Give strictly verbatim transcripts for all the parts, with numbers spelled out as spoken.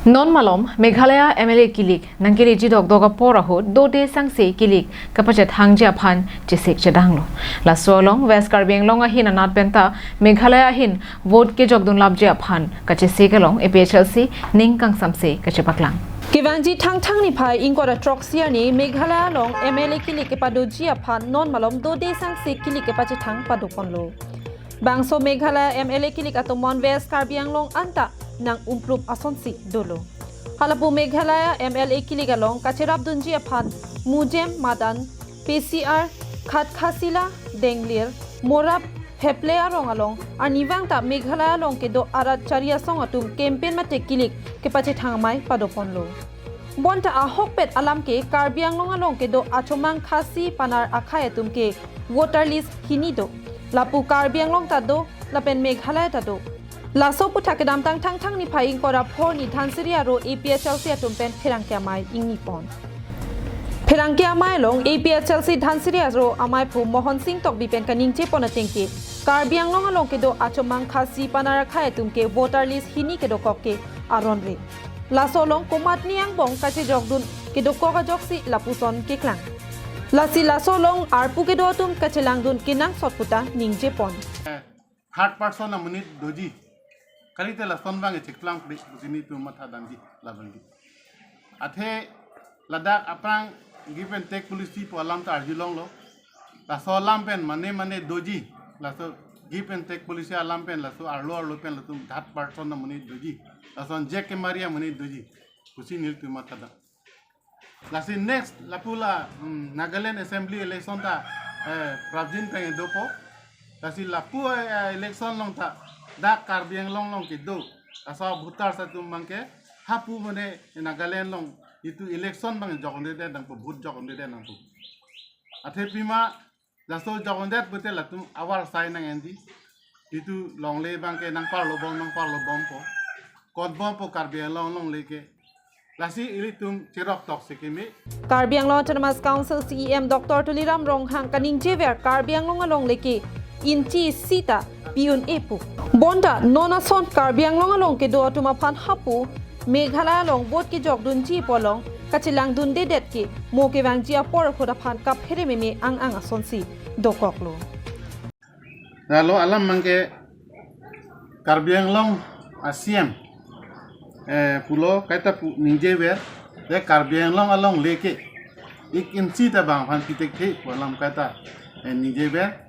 Non malom Meghalaya M L A kilik nangkeleji dokdok apor ahut dode sangse kilik kapachethangji aphan chesik chedanglo. Laso along West Karbi Anglong ahin anat penta Meghalaya ahin vote kejokdunlapji aphan kachesik along A P H L C ning kangsamse kachepaklang. Kevangji Thangthang niphai ingkoi ra throksi arni Meghalaya along M L A kilik kepadoji aphan non malom dode sangse kilik kepachethang padoponlo. Bangso Meghalaya M L A kilik atomon West Karbi Anglong anta nang-umprum asonsi dolo. Halapu Meghalaya M L A kilik along kacherapdunji aphan Mujem, Madan, P C R, Khatkhasila, Denglir, Morap, Heple arong along arnivang ta Meghalaya along kedo arat chari asong atum campaign mate kilik kepachethang amei padoponlo. Bonta ahokpet alam ke Karbi Anglong along kedo Achomang, Khasi, Panar akhei atum ke voter list hini do. Lapu Karbi Anglong ta do, lapen Meghalaya ta do. Laso aputhak kedamtang Thangthang niphai ingkoi ra pho arni Dhansiri aro A P H L C atum pen pherangke amei ingnipon. Pherangke amei along A P H L C Dhansiri aro ameiphu Mohon Sing Tokbi pen kaningjepon ateng ke Karbi Anglong along kedo Achomang, Khasi, Panar akhei atum ke voter list hini kedokok ke aron re. Laso along komatne angbong kachejokdun kedokok ajoksi lapuson keklang. Lasi laso along arpu kedo atum kachelangdun kenangsot puta ningjepon. Third person amonit doji. Kalite lason abang cheklang pri, sini tu matha damji, labangji. Athe ladak aphrang give and take policy pu alam ta arjulonglo. Laso alam pen mane mane doji. Laso give and take policy alam pen laso arlo arlo pen latum third person amonit doji. Lason jek kemari amonit doji. Pusi nelitum matha dam. Lasi next lapu la, hmm, Nagaland Assembly election ta, eh, prapjin pen dopo. Lasi lapu, eh, election along ta dak Karbi Anglong along kedo. Laso voters atum abangke hapu mane Nagaland along itum election abang jokdedet nangpo, vote jokdedet nangpo. Athe pima laso jokdedet pute latum avar sai nang-enji. Itum longle abangke nangparlobom, nangparlobompo. Konbompo Karbi Anglong longle ke. Lasi ilitum cherok tok si keme. Karbi Anglong Autonomous Council C E M Doctor Tuliram Ronghang kaningjever Karbi Anglong alongle ke inchi isi ta pi un-e pu. Bonta non ason Karbi Anglong along kedo atum aphan hapu Meghalaya along vote kejokdunji pu along kachelangdundedet ke mo kevangji apor ahut aphan kaphere meme ang-ang asonsi dokoklo. Lalo alam abangke Karbi Anglong a C E M, eh, pulo kaita pu ningjever, de Karbi Anglong alongle ke ik inchi ta bang aphan pithekthe pu alam kaita, eh, ningjever.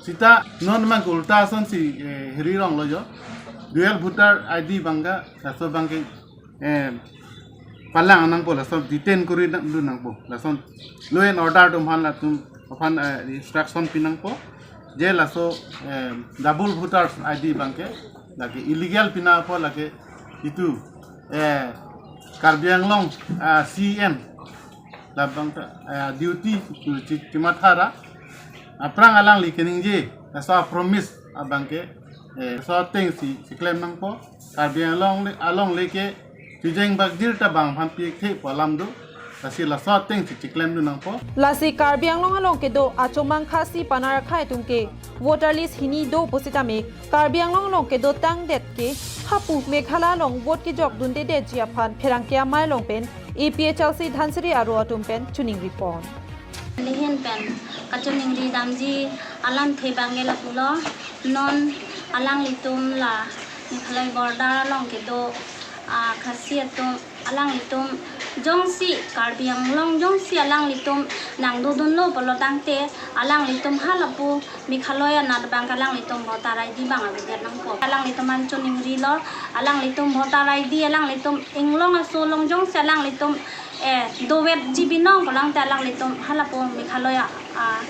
Sita non abangke ulta asonsi, eh, hiri ronglo jo. Dual voter I D abangke, laso abangke, eh, palang nangpo, lason detain kori nang, dun nangpo. Lason law and order atum aphan latum aphan, eh, instruction pi nangpo. Je laso, eh, double voters I D abangke lake illegal pina apot lake itum, eh, Karbi Anglong, ah, C E M labang ta, eh, duty chi, chimatha ra. Aphrang alangli keningje, laso promise abangke, eh, laso atengsi chiklem nangpo. Karbi Anglong le, alongle ke chujeng bakjir ta bang aphan pithekthe pu alam do. Lasi laso atengsi chiklemdun nangpo. Lasi Karbi Anglong along kedo Achomang, Khasi, Panar akhei atum ke voter list hini do pusitame Karbi Anglong along kedo tangdet ke hapu Meghalaya along vote kejokdundedetji aphan pherangke amei along pen A P H L C Dhansiri aro atum pen choningripon. Nelihin pen kachoningri damji alamthe abangke lapulo, non alanglitum la Meghalaya border along kedo, ah, Khasi atum, alanglitum jongsi Karbi Anglong jongsi alanglitum nangdodunlo pulo tangte alanglitum halapu Meghalaya anat abangke alanglitum voter I D abang avedet nangpo. Alanglitum an choningrilo, alanglitum voter I D, alanglitum inglong aso along jongsi alanglitum, eh, dovetji binong pulo tangte alanglitum halapu Meghalaya, ah,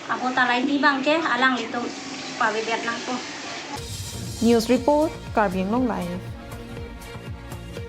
a voter I D abangke alanglitum pavedet nangpo. News report, Karbi Anglong Live.